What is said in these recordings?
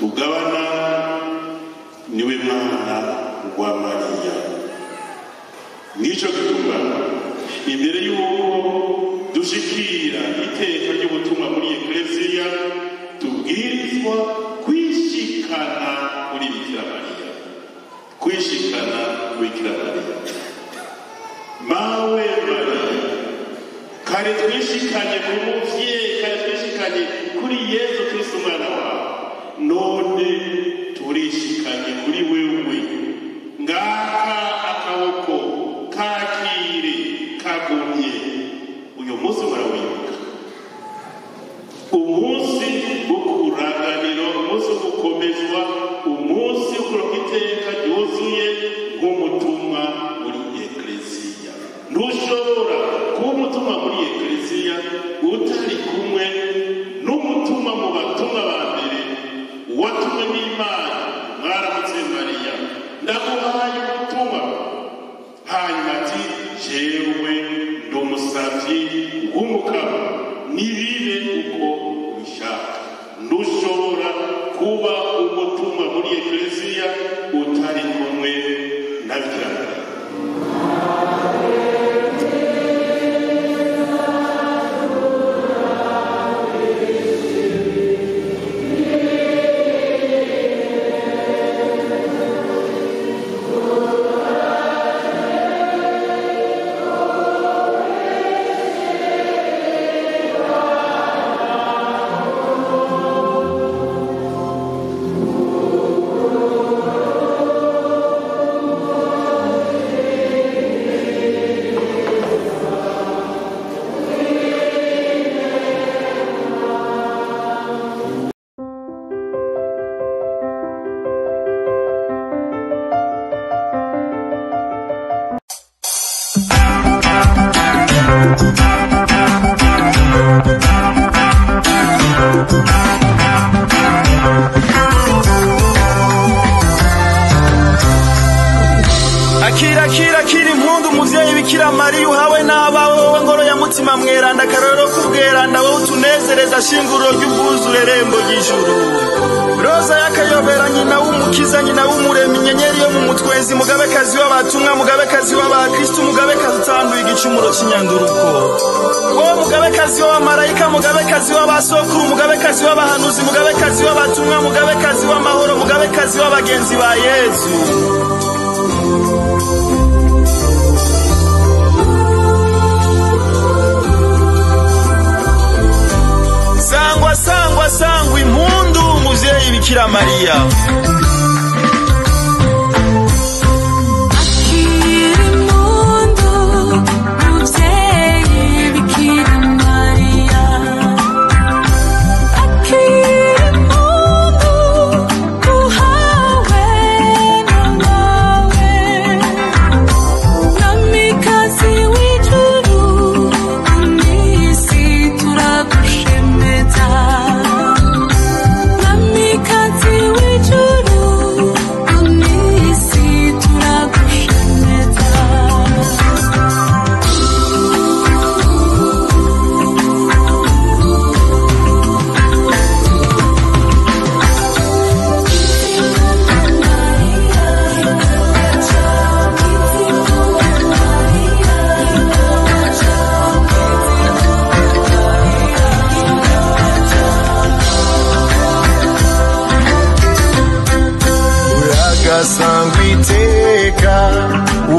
Tugabana, niwe mwana wa Mariya. Nico gituma imbere y'uko dushikira iteka ry'ubutumwa muri Ekleziya, tubwirizwa kwishikana kuri Bikira Mariya, kwishikana kuri Bikira Mariya. Mawe Mariya, kare twishikanye ku muvyeyi, kare twishikanye kuri Yezu Kristo umwana wawe, none turishikanye kuri wewe. Ngaka akaboko kakire kagumye. Uyu munsi murawibuka, umunsi wo kuraganiro, umunsi wo gukomezwa, umunsi wo kuronka iteka ryuzuye nk'umutumwa muri Ekleziya. Ntushobora kuba umutumwa muri Ekleziya utari kumwe n'umutumwa mu batumwa ba mbere watumwe n'Imana. Mwaramutse Mariya, ndaguhaye ubutumwa. Hanyuma ati jewe ndi umusavyi w'Umukama, nibibe uko ubishaka. Ntushobora kuba umutumwa muri Ekleziya utari kumwe na Bikira Mariya. Akira akira akira impundu muvyeyi Bikira Mariya, uhawe n'abawe, wowe ngoro ya mutima mweranda, akarorero k'ubweranda, wowe utunezereza, shinguriro ry'ubwuzure, rembo ry'ijuru, roza y'akayobera, nyina w'umukiza, nyina w'umuremyi, inyenyeri yo mu mutwenzi, mugabekazi w'abatumwa, mugabekazi w'abakristu, mugabekazi utanduye igicumuro c'inyanduruko, wowe mugabekazi w'abamarayika, mugabekazi w'abasokuru, mugabekazi w'abahanuzi, mugabekazi w'abatumwa, mugabekazi w'amahoro, mugabekazi w'abagenzi ba Yezu. Sangwa sangwa sangwa impundu muvyeyi Bikira Mariya. Akira impundu muvyeyi Bikira Mariya, akira impundu uhawe n'abawe, mwamikazi w'ijuru n'isi turagushemeza, mwamikazi w'ijuru n'isi turagushemeza. Uragasangwa iteka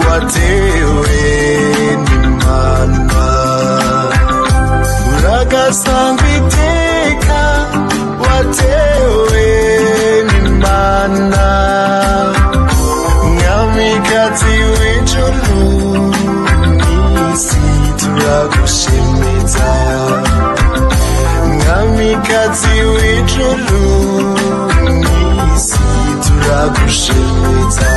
watewe n'Imana, uragasangwa iteka watewe n'Imana, mwamikazi w'ijuru n'isi turagushemeza, mwamikazi w'ijuru n'isi turagushemeza.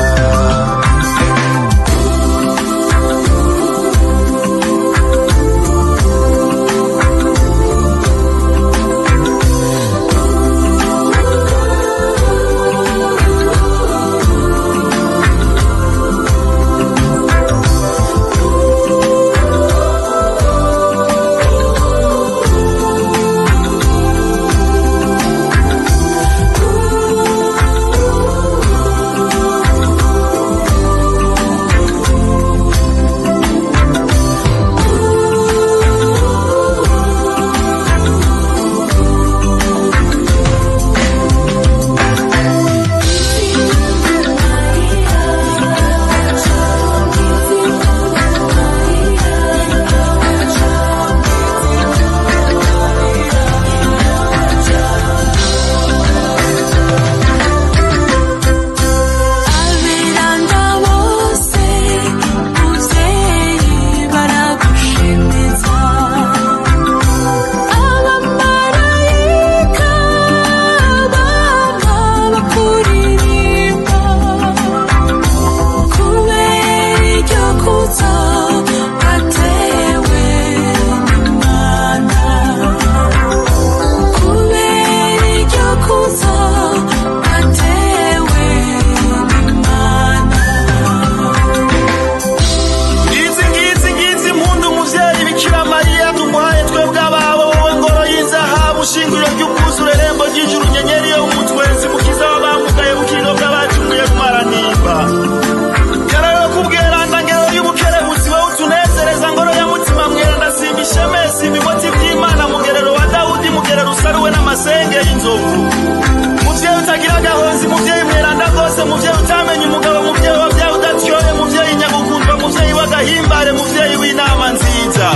utagira agahonzi, muvyeyi mweranda rwose, muvyeyi utamenye umugabo, muvyeyi wavyaye udatyoye, muvyeyi nyagukundwa, muvyeyi w'agahimbare, muvyeyi w'inama nziza.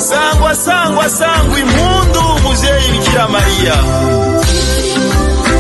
Sangwa sangwa sangwa impundu muvyeyi Bikira Mariya. Thank you.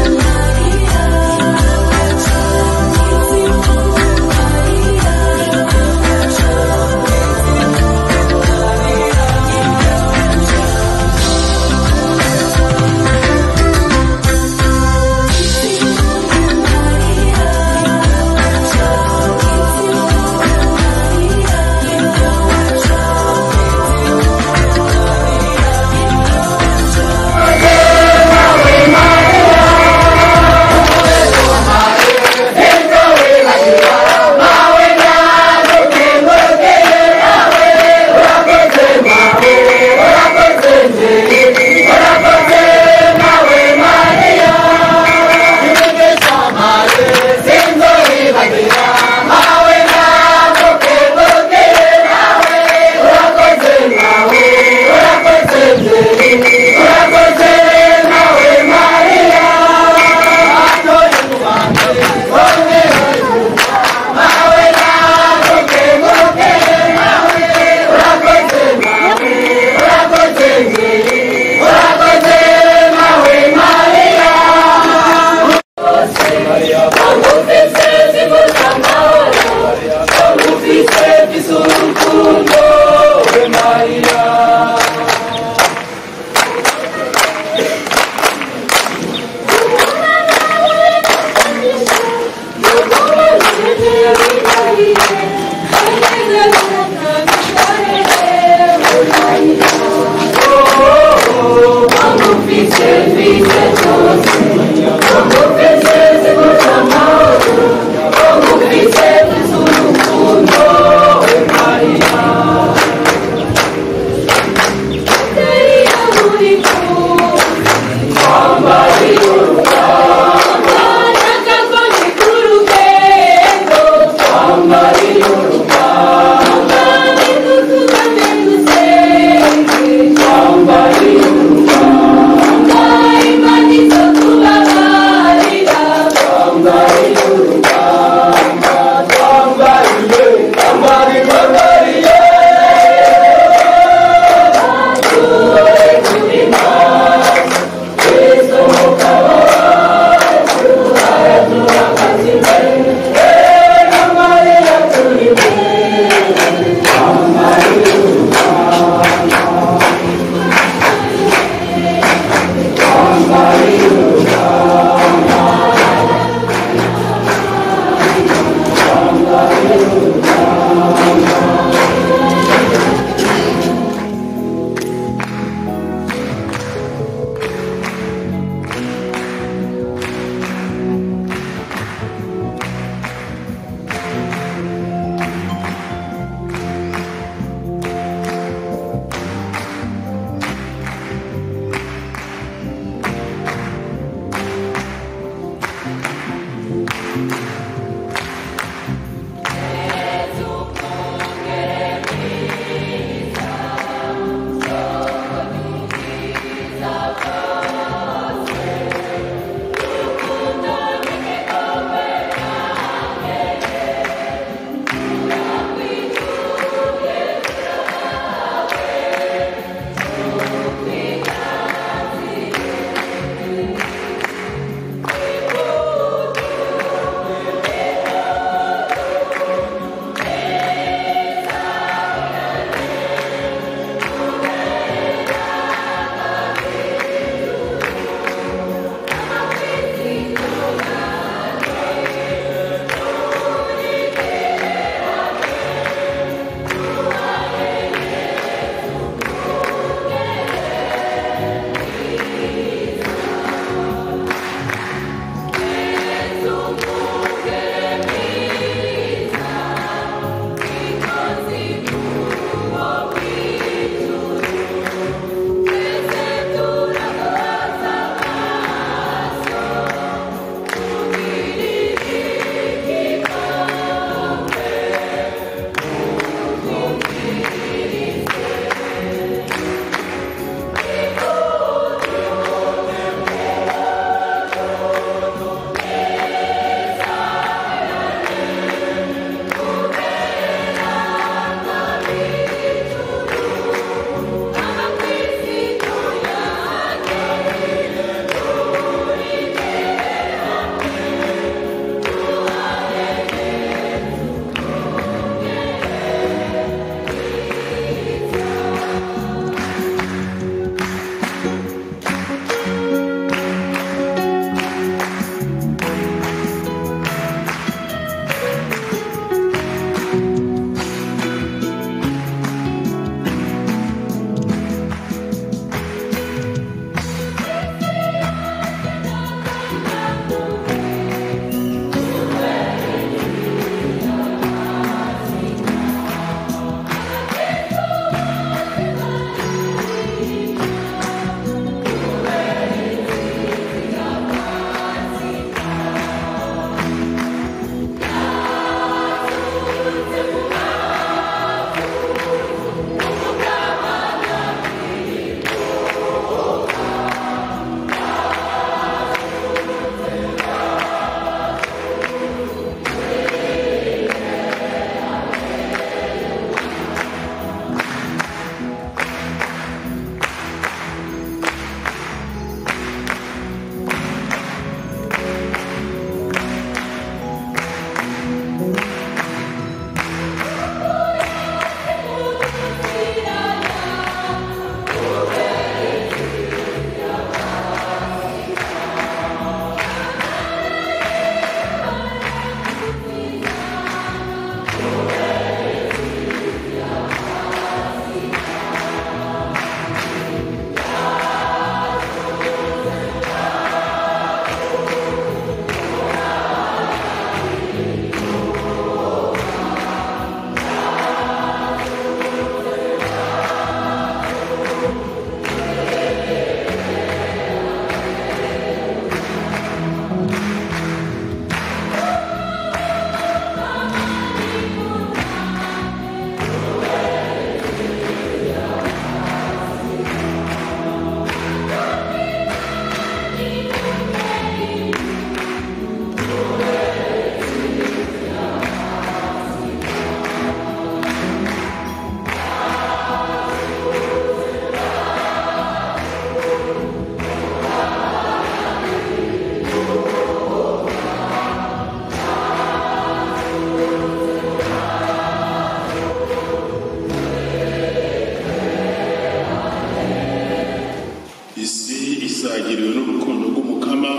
Isi isagiriwe n'urukundo rw'Umukama.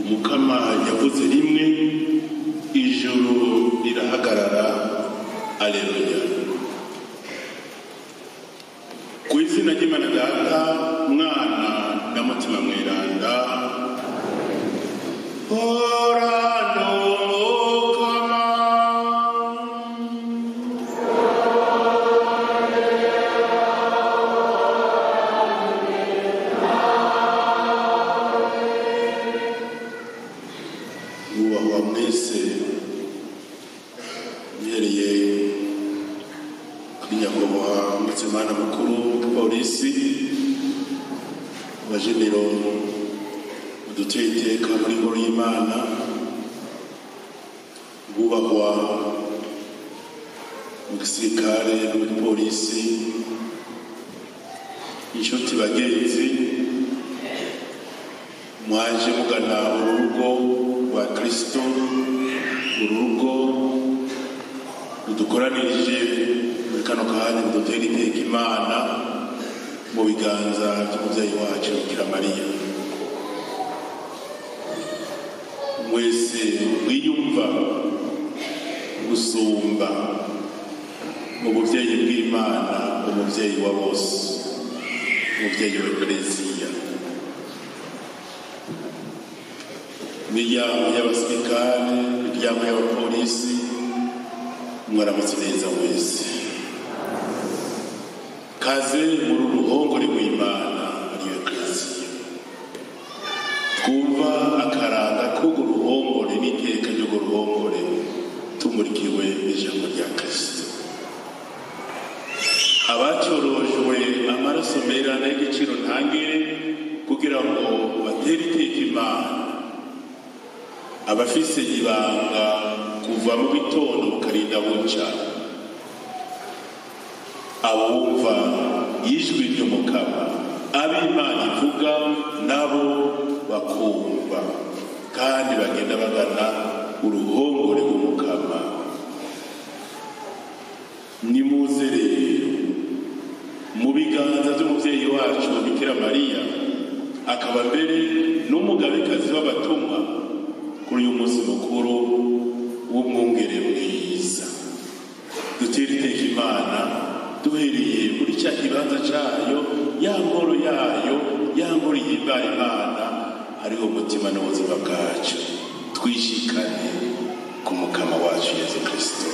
Umukama yavuze rimwe, ijuru rirahagarara. Aleluya. Ku izina ry'Imana Data, Mwana na Mutima Mweranda, horana Umukama. Mwubahwa mwese, mpereye kuri nyakubahwa Mutimana mukuru polisi, abajenero muduteye iteka muri ngoro y'Imana, bubahwa mu gisirikare no muri polisi, inshuti bagenzi mwaje mugana urugo rwa Kristo, urugo rudukoranirije muri kano kanya mudutera iteka Imana mu biganza by'umubyeyi wacu Bikira Mariya. Mwese mwiyumva gusumba mu buvyeyi bw'Imana, umuvyeyi wa bose, umuvyeyi wa Ekleziya, imiryango y'abasirikare, imiryango y'abapolisi, mwaramutse neza mwese. Kaze muri ruhongore rw'Imana ariyo Ekleziya. Twumva akaranga k'urwo ruhongore n'iteka ry'urwo ruhongore tumurikiwe n'ijambo rya Kristo. Abacorojwe amaraso mera y'igiciro ntangere kugira ngo batere iteka Imana, abafise ibanga kuva mu gitondo bukarinda buca, abumva ijwi ry'Umukama, ab'Imana ivuga nabo bakumva, kandi bagenda bagana uruhongore rw'Umukama. Nimuze rero mu biganza by'umubyeyi wacu Bikira Mariya, akaba mbere n'umugabekazi w'abatumwa, kuri uyu munsi mukuru w'umwungere mwiza. Dutere iteka Imana duhereye muri cya kibanza cyayo, ya ngoro yayo, ya ngoro ihimbara Imana, hariho umutima n'ubuzima bwacu. Twishikane ku Mukama wacu Yezu Kristo.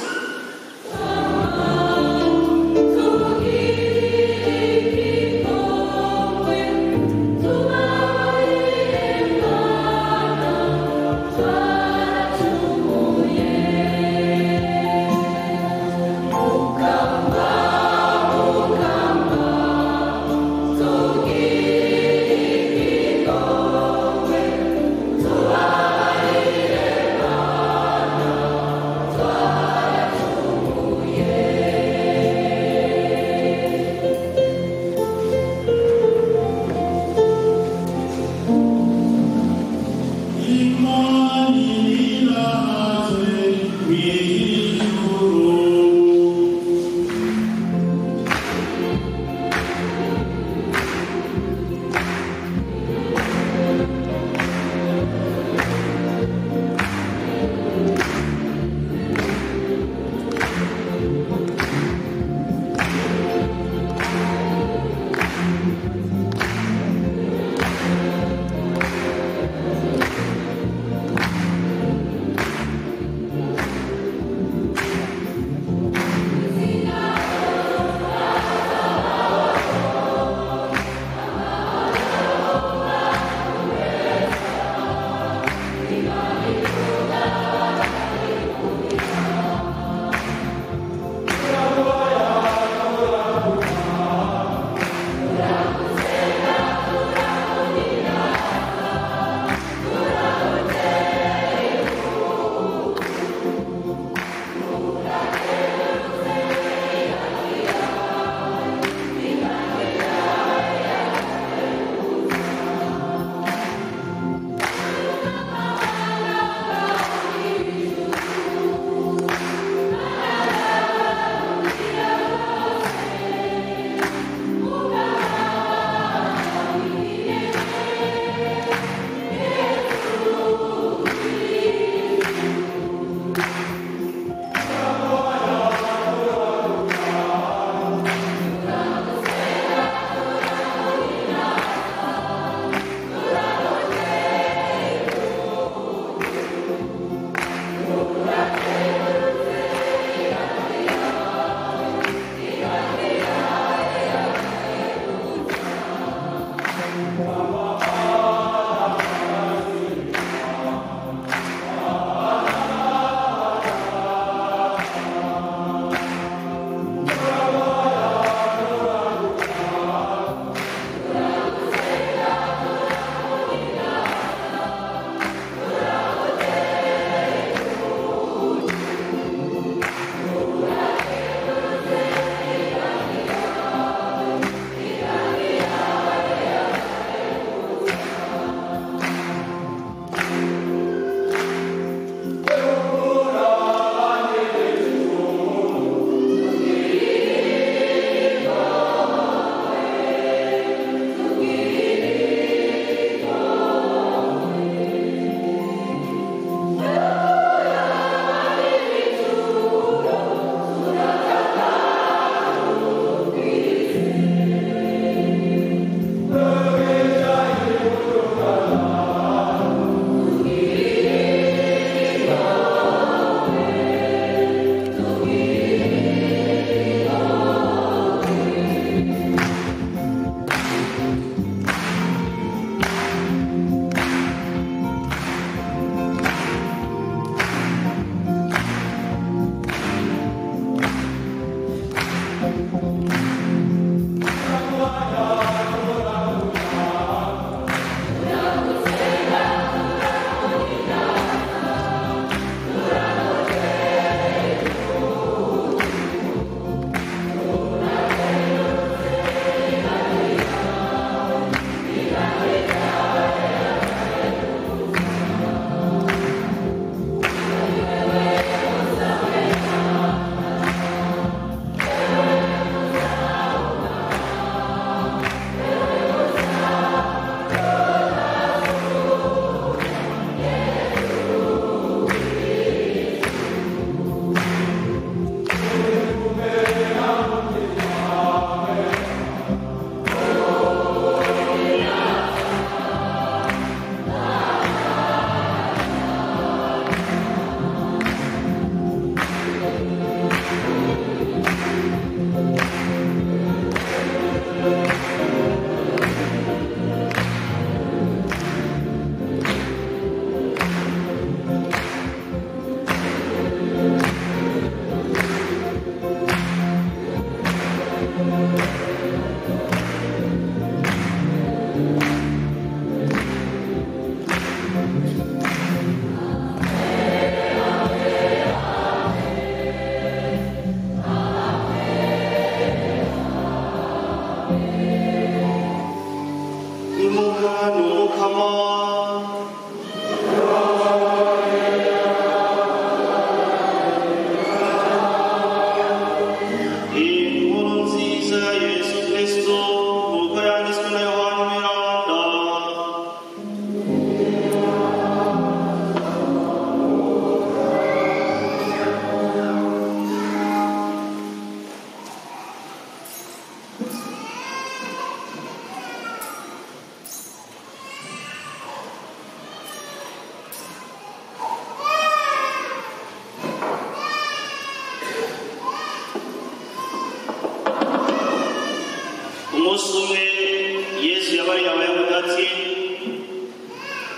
Umunsi umwe Yesu yabariye Abayahudi ati: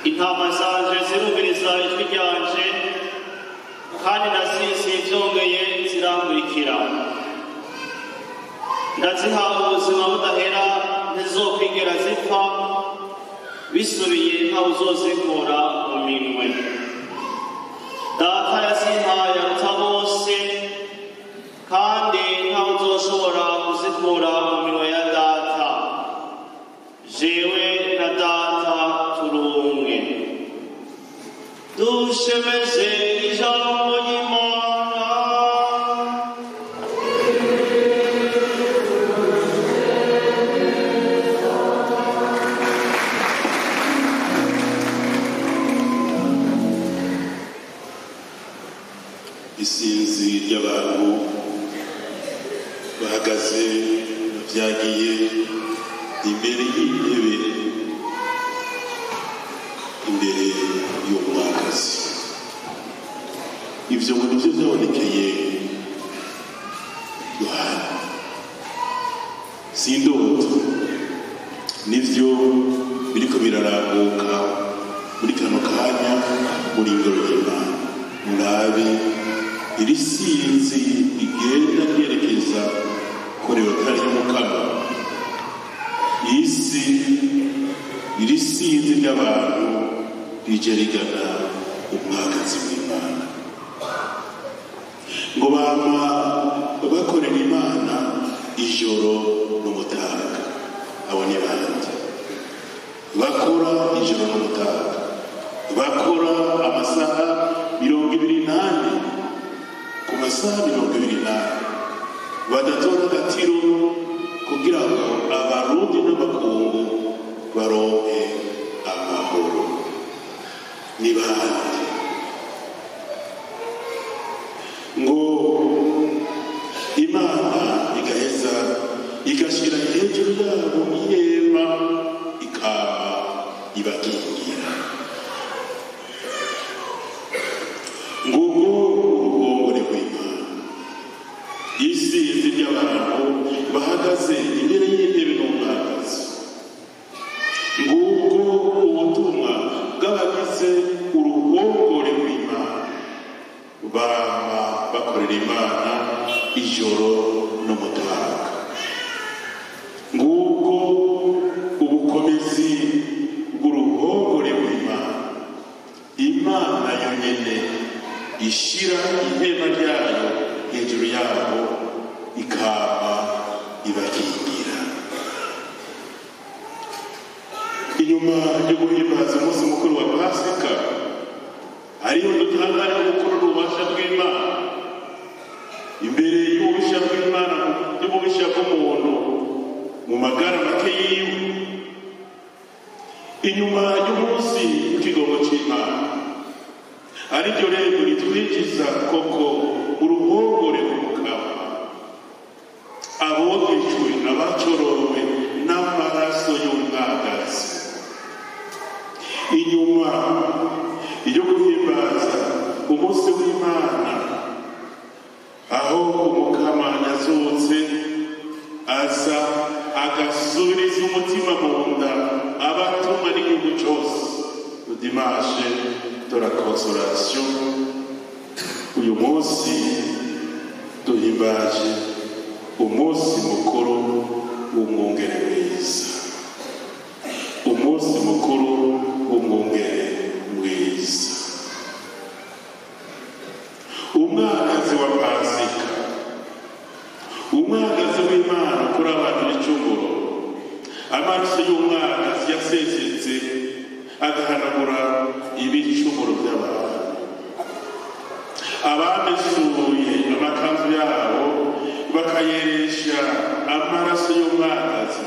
"Intama zanje zirumviriza ijwi ryanje, kandi ndazizi, vyongeye zirankurikira. Ndaziha ubuzima budahera, ntizizokwigera zipfa, bisubiye ntawe uzozikura mu minwe. Data yazimpaye aruta bose, kandi ntawe uzoshobora kuzikura mu minwe ya Data. Jewe na Data turi umwe." Dushemeze ijambo ry'Imana. Isinzi ry'abantu bahagaze byagiye imbere y'intebe, imbere y'umwagazi. Ibyo ngo nibyo byabonekeye Yohana, si indoto, nibyo biriko birarambuka muri kano kanya muri ingoro y'Imana. Murabe iri sinzi rigenda ryerekeza kuri rotari y'Umukama. Isi iri sinzi ry'abantu rije rigana umwagazi w'Imana, ngo bama bakorera Imana ijoro n'umutaga. Abo ni bande bakora ijoro n'umutaga, bakora amasaha 24 ku masaha 24, badatora agatiro kugira ngo Abarundi n'amakungu baronke amahoro? Ni bande? Ngo Imana igaheza igashyira hejuru yabo ihema, ikaba ibakingira. Ngubwo uruhongore rw'Imana, isinzi ry'abantu bahagaze imbere y'intebe n'umwagazi. Ngubwo ubutumwa bw'abagize uruhongore rw'Imana, bama bakorera Imana ijoro n'umutaga. Ngubwo ubukomezi bw'uruhongore rw'Imana, Imana yonyine ishira ihema ryayo hejuru yabo, ikaba ibakingira. Inyuma yo guhimbaza umunsi mukuru wa Pasika, ariyo dutangara gukora ububasha bw'Imana imbere y'ububisha bw'Imana, y'ububisha bw'umuntu mu magara make yiwe, inyuma y'umunsi w'ikigongo c'Imana, ariryo rero ritwinjiza koko uruhongore rw'Umukama, abogejwe, abacorowe n'amaraso y'umwagazi, inyuma yo guhimbaza umunsi w'Imana aho Umukama yazutse, aza agasubiriza umutima mu nda abatumwa n'igihugu cyose, dimanche de la consolation, uyu munsi duhimbaje umunsi mukuru w'umwungere mwiza, umunsi mukuru w'umwungere mwiza, umwagazi wa Pasika, umwagazi w'Imana kuri abantu b'icunguro. Amaraso y'umwagazi yasesetse agahanagura ibicumuro by'abantu. Abamesuye amakanzu yabo bakayeresha amaraso y'umwagazi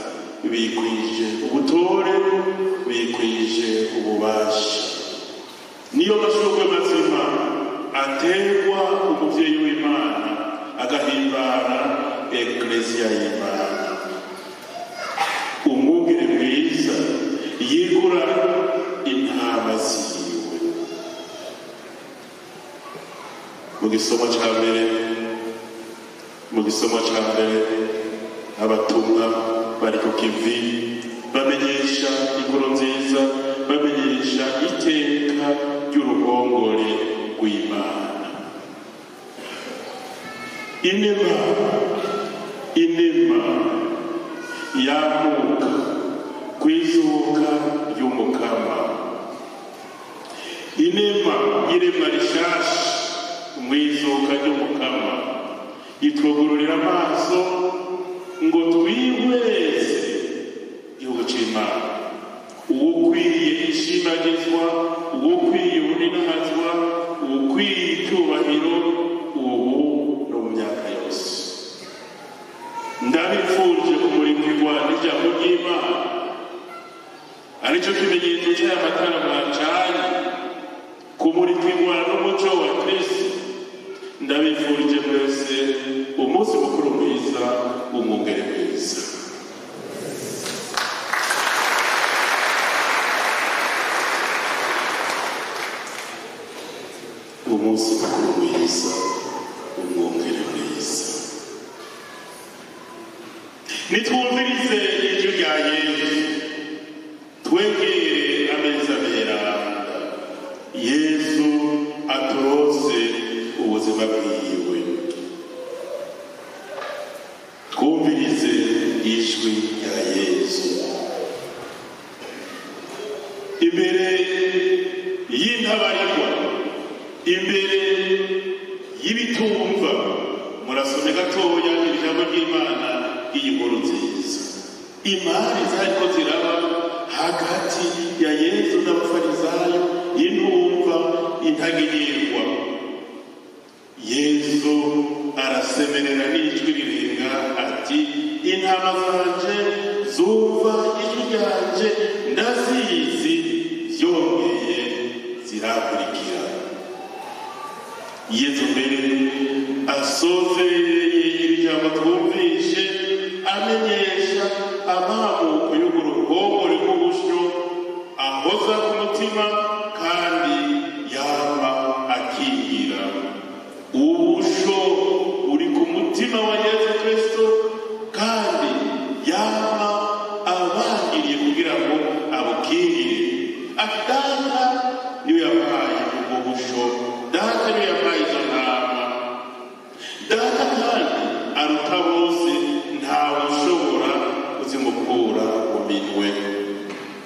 bikwije ubutore, bikwije ububasha. Niyo mashurwe mazima aterwa umuvyeyi w'Imana agahimbara Ekleziya y'Imana. Umwungere mwiza yigura intama ziwe. Mu gisomo ca mbere, mu gisomo ca mbere, abatumwa bari ku kivi bamenyesha inkuru nziza, bamenyesha iteka ry'uruhongore rw'Imana. Inema, inema yamuka kw'izuka ry'Umukama, inema y'irema rishasha mw'izuka ry'Umukama itwugururira amaso ngo twihweze igihugu c'Imana. Uwukwiye ishimagizwa, uwukwiye ubuninahazwa, uwukwiye icyubahiro ubu no mu myaka yose. Ndabifurije kumurikirwa n'ijambo ry'Imana, aricyo kimenyetso cy'aya matara mwacanye, kumurikirwa n'umuco wa Kristo. Ndabifurije mwese umunsi mukuru mwiza, umwungere mwiza. Umunsi mukuru mwiza, umwungere mwiza. Nitwumvirize ijwi rya Yesu, twegere ameza meranda. Yesu aturose ubuzima bwiwe. Twumvirize ijwi rya Yesu. Imbere y'intabarigwa, imbere y'ibitumva, murasome gatoya ijambo ry'Imana iyi nkuru nziza. Imari zariko ziraba hagati ya Yesu n'abafarisayo, intumva, intagirirwa. Yesu arasemerera n'ijwi rirenga ati: intama zanje zumva ijwi ryanje, ndazizi, byongeye zirakurikira. Yesu mbere asozereye iri jambo twumvishe amenyesha amamuko y'urwo ruhongore rw'ubusho ahoza ku mutima kandi yaba akingira. Ubusho uri ku mutima wa Yesu Kristo kandi yaba abangiriye kugira ngo abukingire. Ati Data niwe yampaye ubwo busho, Data niwe yampaye izo ntama. Data kandi aruta bose, ntawe ushobora kuzimukura mu minwe.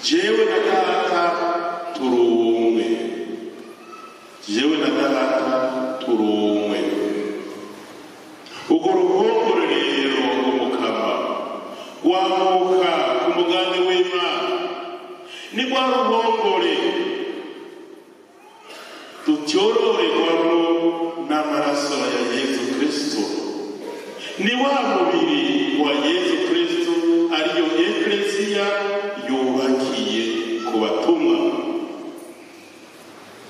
Jewe na Data turi umwe, jewe na Data turi umwe. Urwo ruhongore rero Umukama rwamuka ku mugambi w'Imana, ni rwa ruhongore tutyororerwamo n'amaraso ya Yesu Kristo, ni wa mubiri wa Yesu Kristo ariyo Ekleziya yubakiye ku batumwa.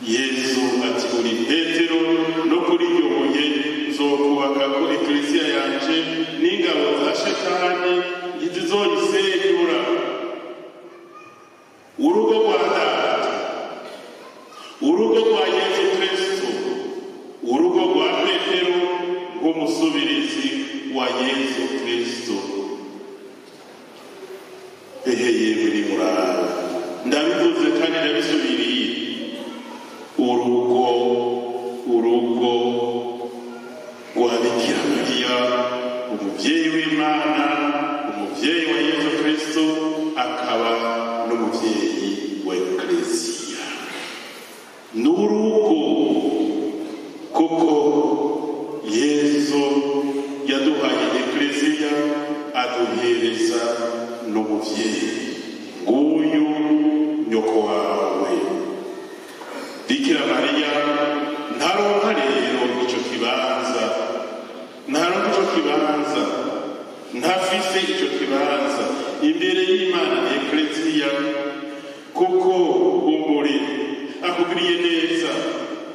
Yesu ati: uri Petero, no kuri iryo buye nzokubaka ko Ekleziya yanje, n'ingabo za Shetani ntizizoyisenyura. Urugo rwa Data, urugo rwa Yesu Kristo, urugo rwa Petero nk'umusubirizi wa Yesu Kristo. Ehe yemwe nimurara, ndabivuze kandi ndabisubiriye. Urugo, urugo rwa Bikira Mariya, umuvyeyi w'Imana, umuvyeyi wa Yesu Kristo, akaba n'umuvyeyi wa Ekleziya. N'urugo kuko Yesu yaduhaye Ekleziya, aduhereza n'umuvyeyi. Nguyu nyoko wawe Bikira Mariya. Ntaronka rero ico kibanza, ntaronka ico kibanza, ntafise ico kibanza imbere y'Imana na Ekleziya, kuko kumbure akugiriye neza,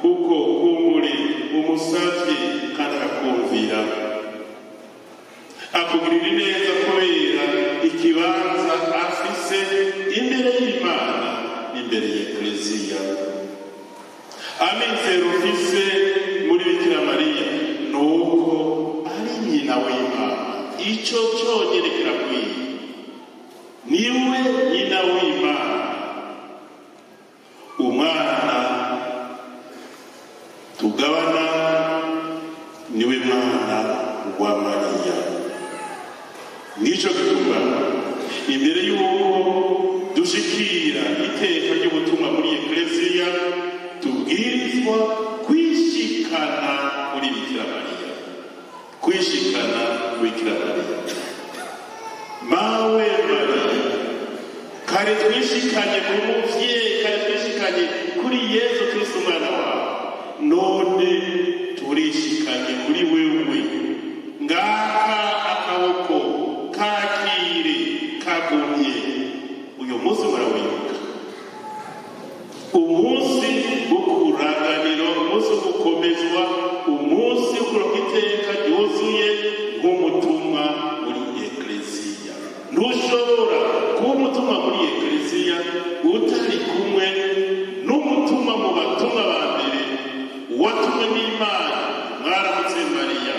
kuko kumbure umusavye kandi akakumvira. Akugirira neza kubera ikibanza afise imbere y'Imana, imbere y'Ekleziya. Amizero ufise muri Bikira Mariya nuko ari nyina w'Imana, ico cyonyine kirakwiye. Niwe nyina w'Imana. Umwana tugabana niwe mwana wa Mariya. Nico gituma imbere y'uko dushikira iteka ry'ubutumwa muri Ekleziya, tubwirizwa kwishikana kuri Bikira Mariya, kwishikana kuri Bikira Mariya. Mawe Mariya, kare twishikanye ku muvyeyi, kare twishikanye kuri Yezu Kristo umwana wawe, none turishikanye kuri wewe. Ngaka akaboko kakire kagumye. Uyu munsi murawibuka, umunsi wo kuraganiro, umunsi wo gukomezwa, umunsi wo kuronka iteka ryuzuye nk'umutumwa muri Ekleziya. Ntushobora kuba umutumwa muri Ekleziya utari kumwe n'umutumwa mu batumwa ba mbere watumwe n'Imana. Mwaramutse Mariya,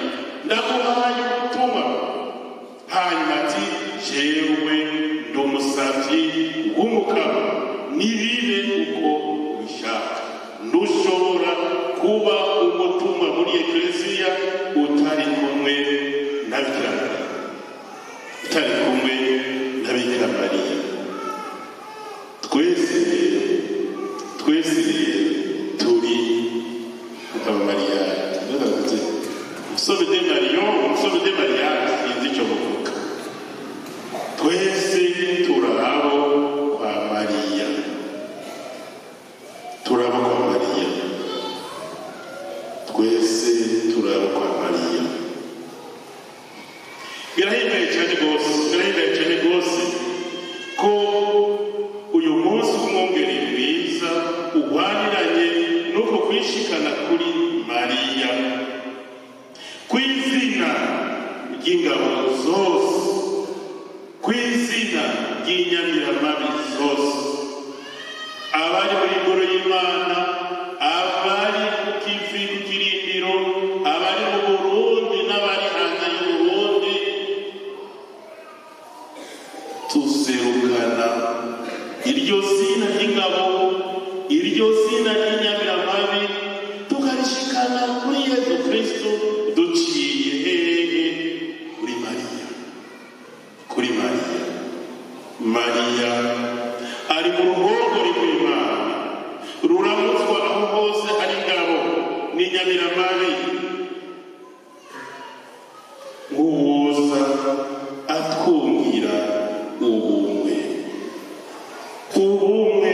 ndaguhaye ubutumwa. Hanyuma ati jewe ndi umusavyi w'Umukama, nibibe uko ubishaka. Ntushobora kuba umutumwa muri Ekleziya utari kumwe na Bikira Mariya, utari kumwe na Bikira Mariya. Twese twese turi abamariya. Nous sommes des marions, nous sommes des mariages, sinzi ico muvuga. Twese turabo kwa Mariya, turabo kwa Mariya, twese turabo kwa Mariya. Birahimbaye cyane rwose, birahimbaye cyane rwose ko uyu munsi w'umwungeri mwiza uhwaniranye n'uko kwishikana kuri Mariya, kw'izina ry'ingabo zose, kw'izina ry'inyamiramabi zose, abari muri ngoro y'Imana, abari ku kivi ku kirindiro, abari mu Burundi n'abari hanze y'Uburundi, tuzerukana iryo zina ry'ingabo, iryo zina ry'inyamiramabi, tukarishikana kuri Yezu Kristo duciye hehe? Kuri Mariya, kuri Mariya. Mariya ari mu ruhongore rw'Imana ruramutswa aho hose hari ingabo n'inyamiramabi, nk'uwoza atwungira ubumwe, ubumwe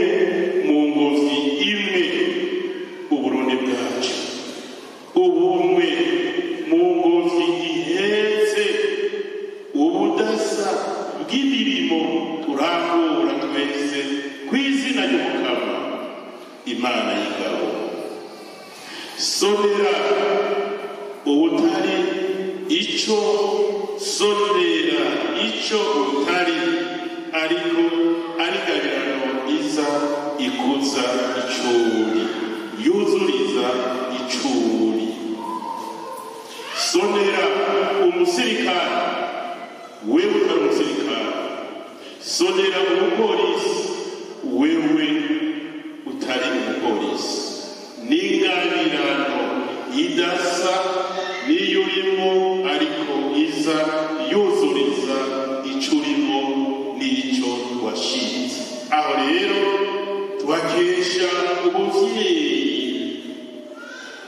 mu ngobyi imwe, Uburundi bwacu, ubumwe mu ngobyi ihetse ubudasa bw'imirimo turangura twese kw'izina ry'Umukama Imana y'ingabo. Sonera ubutari ico, sonera ico utari, ariko ari gabirano iza ikuza icuri, yuzuriza icuri. Sonera umusirikare, wewe utari umusirikare. Sonera umupolisi, wewe utari umupolisi. N'ingabirano idasa niyo urimo, ariko iza yuzuriza ico urimo n'ico washinze. Aho rero tubakesha ubuvyeyi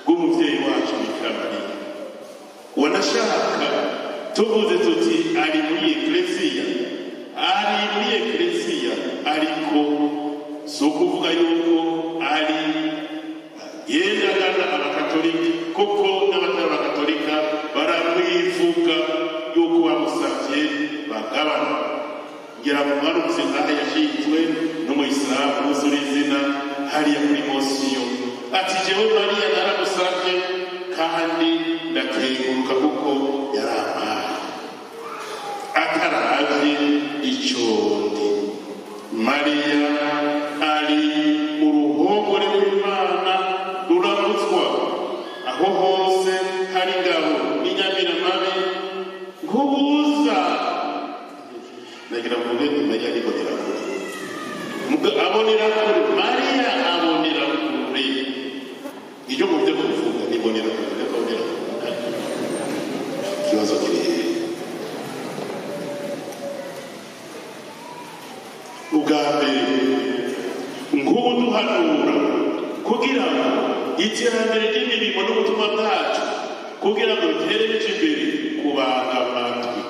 bw'umuvyeyi wacu Bikira Mariya. Wanashaka tuvuze tuti ari muri Ekleziya, ari muri Ekleziya, ariko si ukuvuga yuko ari yendagana abakatolika, kuko n'abatari abakatolika baramwivuga yuko bamusavye bagabana. Ngira ngo mwarumvise nkaho yashinzwe n'umuyisilamu wuzura izina hariya kuri Mosiyo, ati jewe Mariya naramusavye kandi ndakenguruka kuko yarampaye ataravye ico ndi. Mariya ari mu ruhongore rw'Imana ruramutswa aho hose hari ingabo n'inyamiramabi nk'ubuza. Nagira mvuge nti Mariya ariko Ubwa mbere, nk'ubu duhanura kugira ngo iterambere ry'imirimo n'ubutumwa bwacu kugira ngo bitere bice imbere, kubaga amatwi,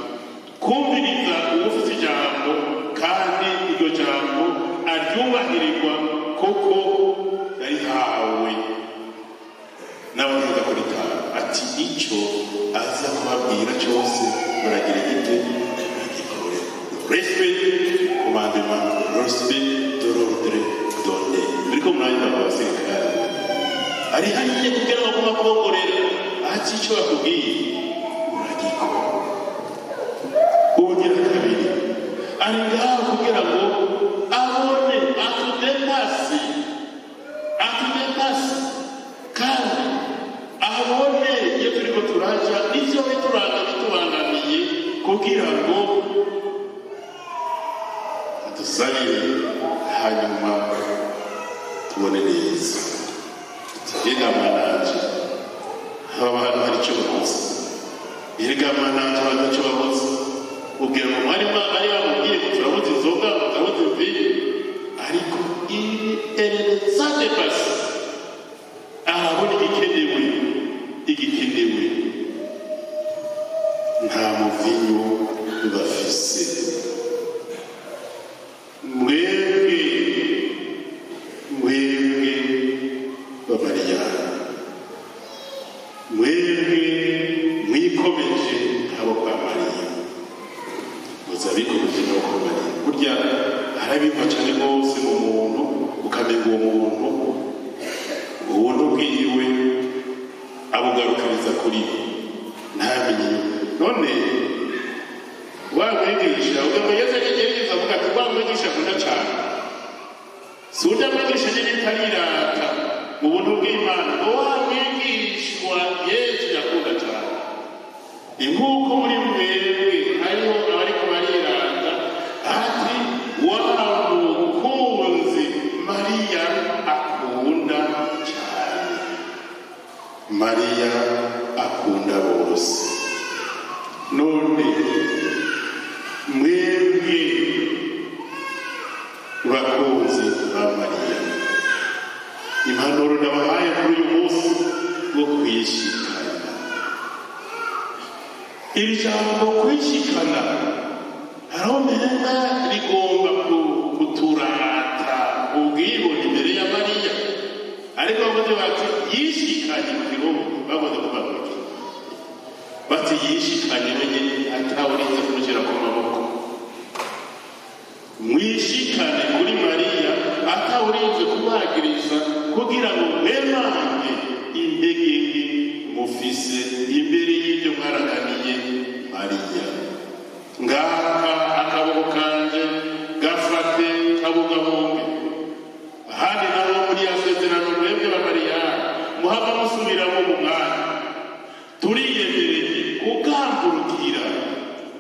kumviriza uwufite ijambo, kandi iryo jambo aryubahirirwa kuko yarihawe n'abavuga kuritanga. Ati icyo aza kubabwira cyose muragira gite? Muragikore. Respect commandement, respect de l'ordre donné. Ariko muranyuma abasirikare ari hariya kugira ngo bakongorere, ati icyo bakubwiye uragikora. Ubugira kabiri, ari ngaho kugira ngo abone, atudepase, atudepase, kandi abone iyo turiko turaja n'ivyo bituranga bitubangamiye, kugira ngo adusabire, hanyuma tubone neza. Erega mwananje, aba bantu hari icyo babuze. Erega mwananje, abantu icyo babuze, ubwira ngo mwari bari bamubwiye ngo turabuze inzoga, ngo turabuze vino, ariko ibi ereza dépasse, arabona igikenewe. Igikenewe, nta muvinyu bafise. Mwebwe, mwebwe bamariyana, mwebwe mwikomeje nk'abo kwa Mariya, muza bikomeje nk'abo kwa Mariya. Burya harabimva cyane rwose mu muntu, ukamenya uwo muntu ubuntu bwiwe abugarukiriza kuri we, ntamenye. None wa mwigisha ugambo Yesu agerageza avuga ati wa mwigisha akunda cyane, si urya mwigisha nyine itarirata mu buntu bw'Imana, ngo wa mwigishwa Yesu yakunda cyane. Ni nk'uko muri mwebwe hariho abariko barirata, ati wa mukunzi Mariya akunda cyane. Mariya akunda bose. None mwebwe bakunzi ba Mariya, impanuro ndabahaye kuri uyu munsi wo kwishikana, iri jambo kwishikana hariho umenga rigomba kuturata ubwibone imbere ya Mariya, ariko bavuze bati yishikanye mu kirundi, bavuze kuvuga iki? Bati yishikanye wenyine, atawurinze kumushyira ku maboko. Mwishikane kuri Mariya atawurinze kubagiriza, kugira ngo mwemange intege nke mufise imbere y'ibyo mwaraganiye Mariya. Ngaka akaboko kanje, gafate, kabungabunge. Ahandi naho muri ya sezerano, mwebwe ba Mariya muhava musubiramo mu mwanya, turiyemereye kugamburukira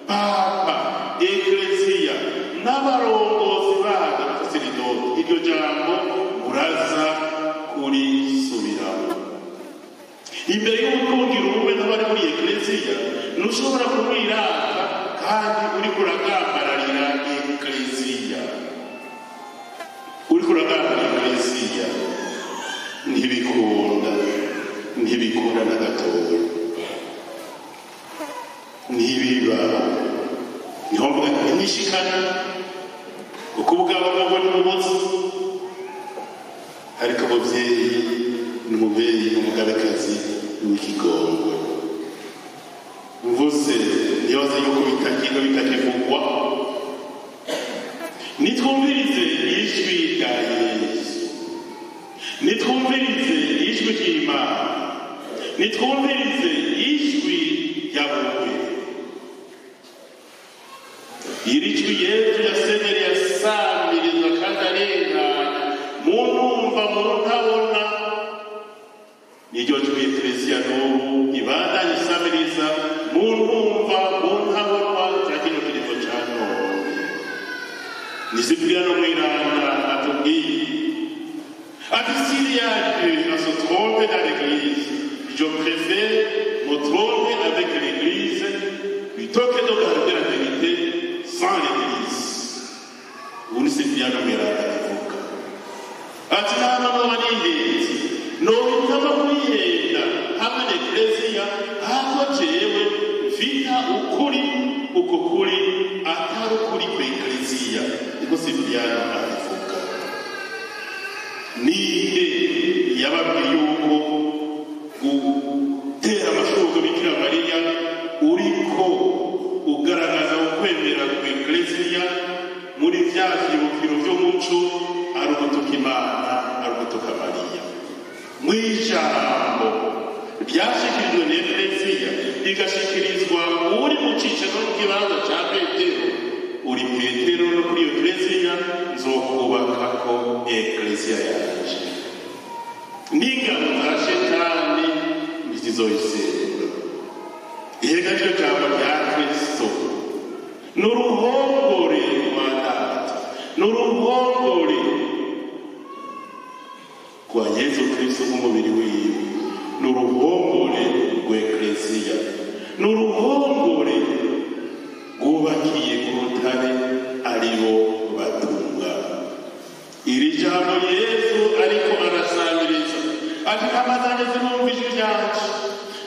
Papa, Ekleziya n'abarongozi bayo, abasaseridoti. Iryo jambo muraza kurisubiramo imbere y'ubukungira ubumwe n'abari muri Ekleziya. Ntushobora kumwirata kandi uriko uragambararira Ekleziya, uriko uragambarira Ekleziya. Ntibikunda, ntibikunda na gatoya, ntibiba. Niho mvuga nti nimwishikane, kuko ubwabo bwo ni bubutse, ariko umubyeyi ni umubyeyi, umugabekazi w'ikigongwe. Mvuze nibaze yuko bitakirwa, bitakivugwa. Nitwumvirize ijwi rya Yesu, nitwumvirize ijwi ry'Imana, nitwumvirize ijwi ry'abumwe. Iri jwi Yesu yasemereye, yasamiriza kandi arengana mu numva, mu ntabona, niryo jwi Ekleziya n'ubu ibandanye isamiriza mu ntumva, mu ntabonwa cya kino kiringo cya none. Ni Sipiriyano Mweranda atubwiye ati: s'il y a lieu à se tromper dans l'église, je préfère me tromper avec l'église plutôt que de garder la vérité sans l'église. Ubu ni Sipiriyano Mweranda abivuga ati nta noba nihenze, nohitamo kwihenda hamwe na Ekleziya hako jewe mfita ukuri, uko kuri atari ukuri kwa Ekleziya. Niko Sipiriyano abivuga. Ninde yababwiye yuko gutera amashurwe Bikira Mariya uriko ugaragaza ukwemera kwa Ekleziya muri vya vyibukiro vy'umuco ari ugutuka Imana, ari ugutuka Mariya? Mw'ijambo ryashikirijwe na Ekleziya, rigashikirizwa uri mu cicaro no mu kibanza ca Petero: uri Petero, no kuri iyo Ekleziya nzokubakako Ekleziya yanje, n'ingabo za Shetani ntizizoyisenga. Ihega ryo jambo rya Kristo ni uruhongore rwa Data, ni uruhongore rwa Yezu Kristo nk'umubiri wiwe, ni uruhongore rwa Ekleziya, ni uruhongore rwubakiye ku rutare aribo batunga. Iri jambo Yezu ariko arasamiriza ati: intama zanjye zirumva ijwi ryanje,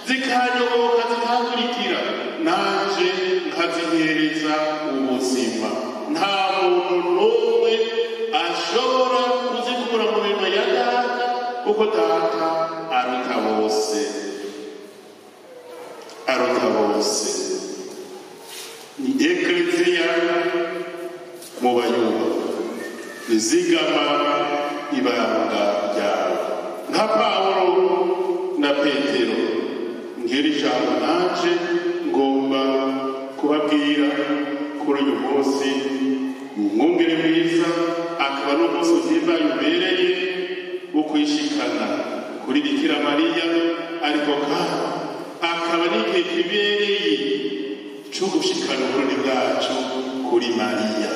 zikanyoboka, zikankurikira, nanje nkazihereza ubuzima. Nta muntu n'umwe ashobora kuzikura mu minwe ya Data, kuko Data aruta bose, aruta bose. Ni Ekleziya mu bayuba izigama ibanga ryawe nka Pawulo na Petero. Ngiri ijambo nanje ngomba kubabwira kuri uyu munsi, umwungere mwiza, akaba n'umunsi uhimbaye ubereye wo kwishikana kuri Bikira Mariya, ariko kandi akaba n'igihe kibereye cyo gushikana Uburundi bwacu kuri Mariya.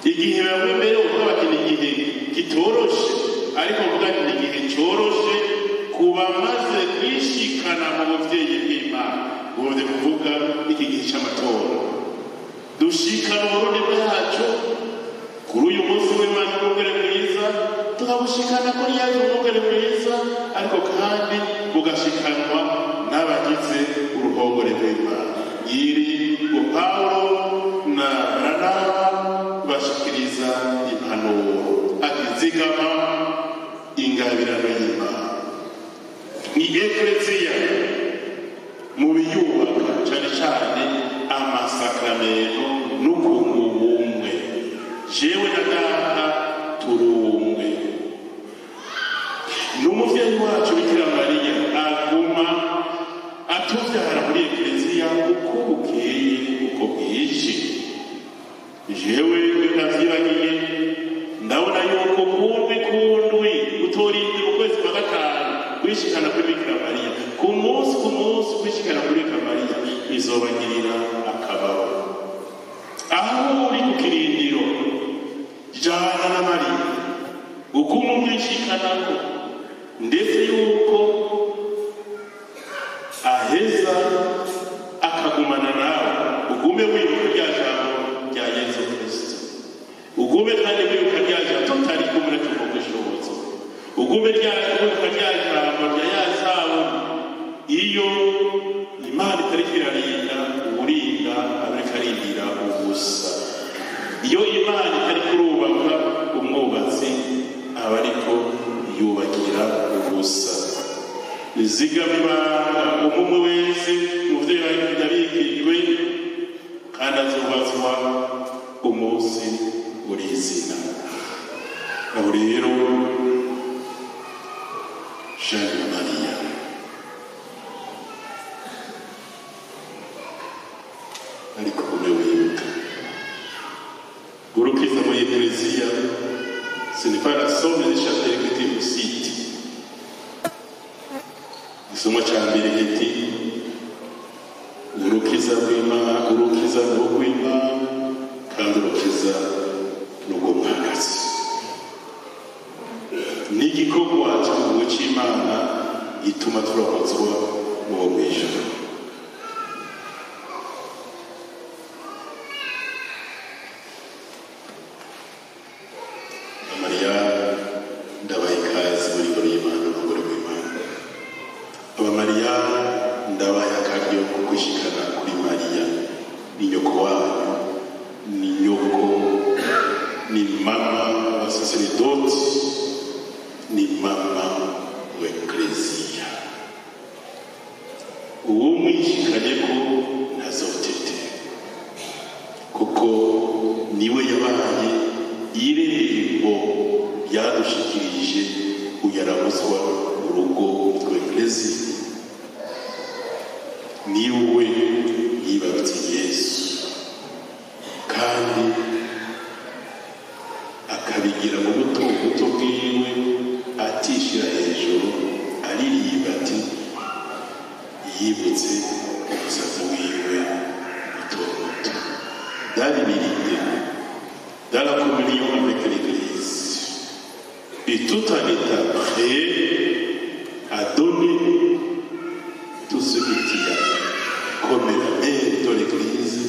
Igihe bamwe mbere uvuga bati ni igihe kitoroshe, ariko mvuga ati ni igihe coroshe ku bamaze kwishikana mu buvyeyi bw'Imana. Ubuze kuvuga iki gihe c'amatora, dushikana Uburundi bwacu kuri uyu munsi w'Imana umwungere mwiza, tukabushikana kuri Yezu umwungere mwiza, ariko kandi bugashikanwa n'abagize uruhongore rw'Imana. Iri ngo Pawulo na Baranaba bashikiriza impanuro ati: zigama ingabirano y'Imana. Ni Ekleziya mu biyubaka, cyane cyane amasakramento n'ukunga ubumwe. Jewe na Data turi umwe. N'umuvyeyi wacu Bikira Mariya aguma atuvyara muri Ekleziya uko bukeye uko bwije. Jewe iyo ntavyibagiye, ndabona yuko kundwi kundwi, utorindira ukwezi kwa gatanu kwishikana kuri Bikira Mariya, ku munsi ku munsi kwishikana kuri Bikira Mariya bizobagirira akamaro. Aho uri ku kirindiro, jana na Mariya uguma umwishikanako, ndetse yuko aheza akagumana nawe. Ugume wibuka rya jambo rya Yezu Kristo, ugume kandi wibuka rya jambo tutari kumwe tuvuga, ugume wibuka rya jambo rya ya zaburi: iyo Imana itariko irarinda, uwurinda aba ariko arindira ubusa; iyo Imana itariko irubaka, umwubatsi aba ariko yubakira ubusa. Izigama ibanga umwe wese mu vyo yabikijwe, kandi azubazwa umunsi urizina. Aho rero Jeanne na Mariya ariko ume wibuka urukiza muri Ekleziya, ce n'est pas la somme des chapelles que tu vous cite. Isomo cya mbere giti: urukiza rw'Imana, urukiza rw'Imana, kandi urukiza rw'umwagazi ni igikorwa cy'igihugu cy'Imana gituma turamutswa n'uwo mu ijuru. w'Imana, umugore w'Imana. Abamariya ndabaye akaryo ko kwishikana kuri Mariya, ni nyoko wanyu, ni nyoko, ni mama wa saseredoti, ni mama wa Ekleziya. Uwo mwishikanye ko ntazotete, kuko niwe yabaye irembo ryadushikirije uyaramuzwa urugo rwa Ekleziya. Niwe yibarutse Yesu, kandi akabigira mu buto buto bwiwe, atishira hejuru, aririmba ati yibutse umusazi wiwe muto muto. Dans l'humilité, dans la communion avec l'Église, et tout en étant prêt à donner tout ce qu'il tient, comme la mère de l'Église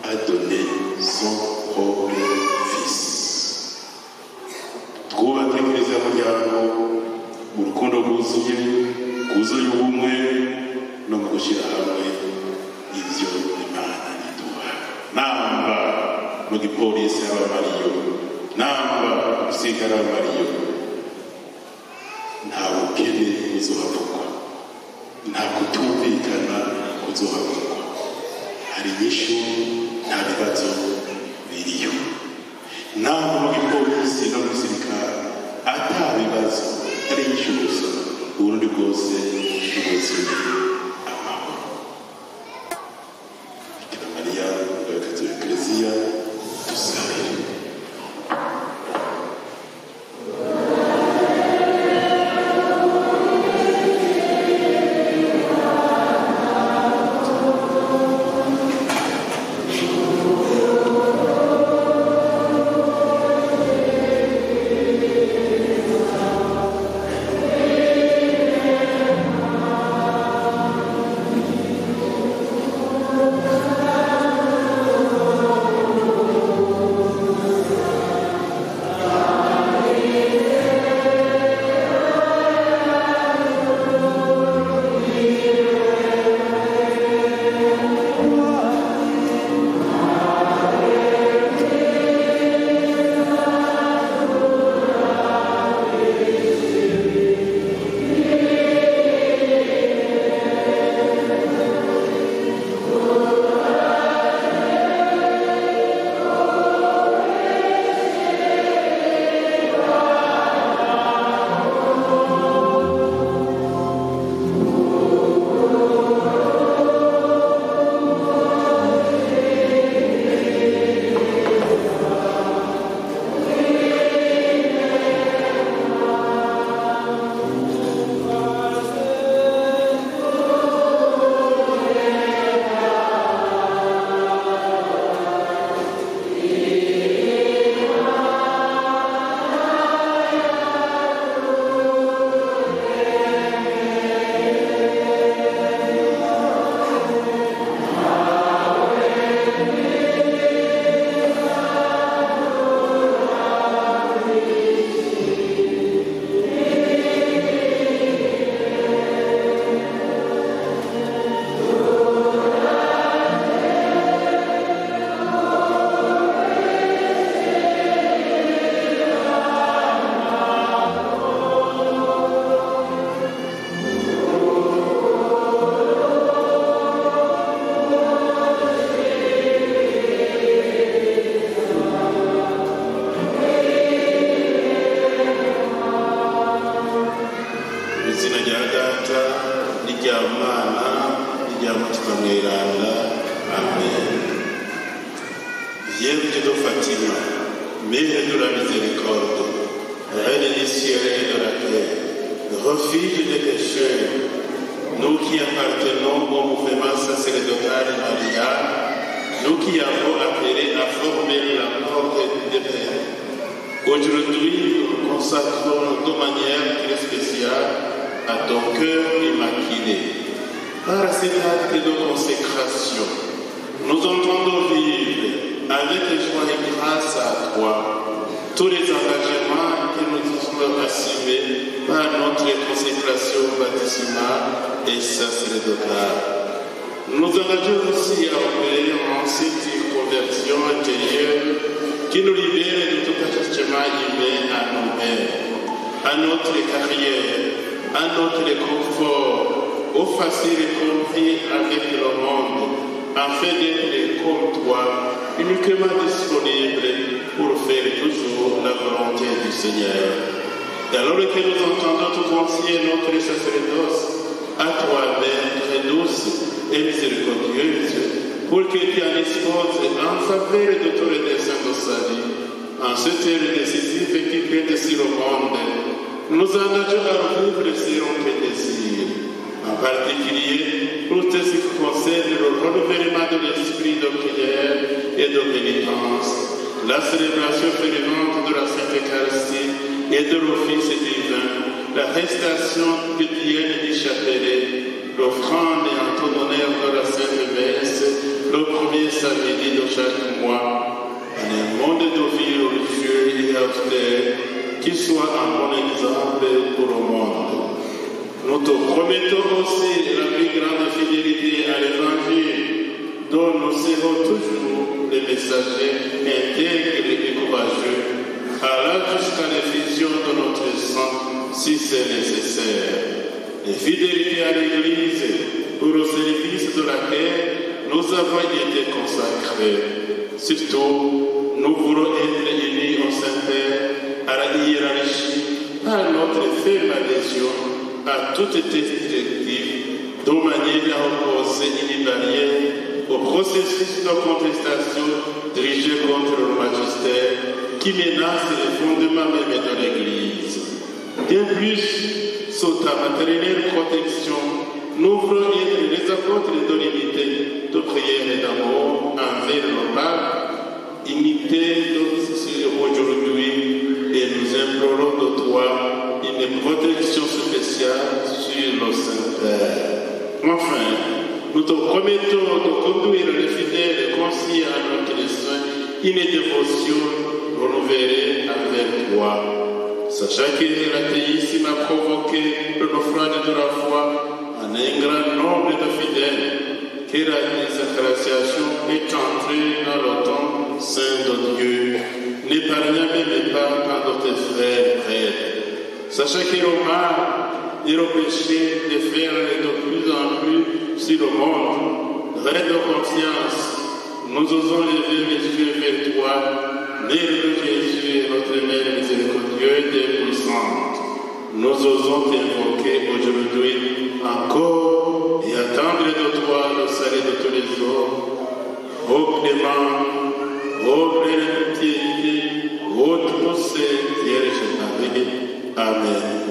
a donné son propre fils. Twubake Eklezia muryango mu rukundo rwuzuye, rwuzuye ubumwe no mu gushyira hamwe ibyo Imana iduha. Namba mu gipolisi y'abamariyo, namba mu gisirikare y'abamariyo, nta bukene buzohavugwa, nta kutumvikana kuzohavugwa, hari inyishu, nta bibazo biriyo. Naho mu gipolisi no mu gisirikare ata bibazo, hari inyishu gusa, Uburundi bwose bwuzuye amahoro. Bikira Mariya, umugabekazi wa Ekleziya, dusabe. Izina rya Data n'irya Mwana n'irya Mutima Mweranda, amen. Vierge de Fatima, Mère de la miséricorde, Reine des cieux et de la terre, refuge des pécheurs, nous qui appartenons au mouvement sacerdotal marial, nous qui avons appelé à former la porte des pères, aujourd'hui, nous consacrons de manière très spéciale à ton cœur immaculé. Par cet acte de consécration, nous entendons vivre avec joie et grâce à toi tous les engagements que nous avons assumés par notre consécration baptismale et sacerdotale. Nous nous engageons aussi à opérer en cette conversion intérieure qui nous libère de tout attachement humain à nous-mêmes, à notre carrière, à notre confort, au facile conflit avec le monde, afin d'être comme toi, uniquement disponible pour faire toujours la volonté du Seigneur. Et alors que nous entendons tout confier notre sacerdoce à toi, Mère très douce et miséricordieuse, pour que tu en disposes en faveur de tous les desseins de sa vie, en cette heure décisive qui prête sur le monde, nous engageons à vivre selon tes désirs, en particulier pour tout ce qui concerne le renouvellement de l'esprit de prière et de pénitence, la célébration fervente de la Sainte Eucharistie et de l'office divin, la récitation quotidienne du chapelet, l'offrande en ton honneur de la Sainte Messe, le premier samedi de chaque mois, en un monde de vie religieux et austère, qui soit un bon exemple pour le monde. Nous te promettons aussi la plus grande fidélité à l'Évangile, dont nous serons toujours les messagers intègres et courageux, allant jusqu'à l'effusion de notre sang, si c'est nécessaire. Et fidélité à l'Église, pour le service de laquelle nous avons été consacrés. Surtout, nous voulons être unis au Saint-Père, à la hiérarchie, par notre ferme adhésion à toutes tes directives, de manière à opposer une barrière au processus de contestation dirigé contre le magistère qui menace les fondements même de l'Église. Bien plus, sous ta maternelle protection, nous voulons être les apôtres de l'unité, de prière et d'amour envers le pape, unité aujourd'hui, et nous implorons de toi une protection spéciale sur le Saint-Père. Enfin, nous te promettons de conduire les fidèles confiés à notre soin une dévotion renouvelée envers toi. Sachant que l'athéisme a provoqué le naufrage de la foi en un grand nombre de fidèles, que la désacralisation est entrée dans le temps saint de Dieu, n'épargnant même pas quand tes frères prêtres. Sachez que le mal et le péché déferlent de plus en plus sur le monde. Règle de conscience, nous osons lever les yeux vers toi, Mère de Jésus et notre Mère miséricordieuse et puissante. Nous osons t'invoquer aujourd'hui encore et attendre de toi le salut de tous les hommes. Ô clément, ô pleine de piété, ô douce Vierge Marie. Amen. Amen.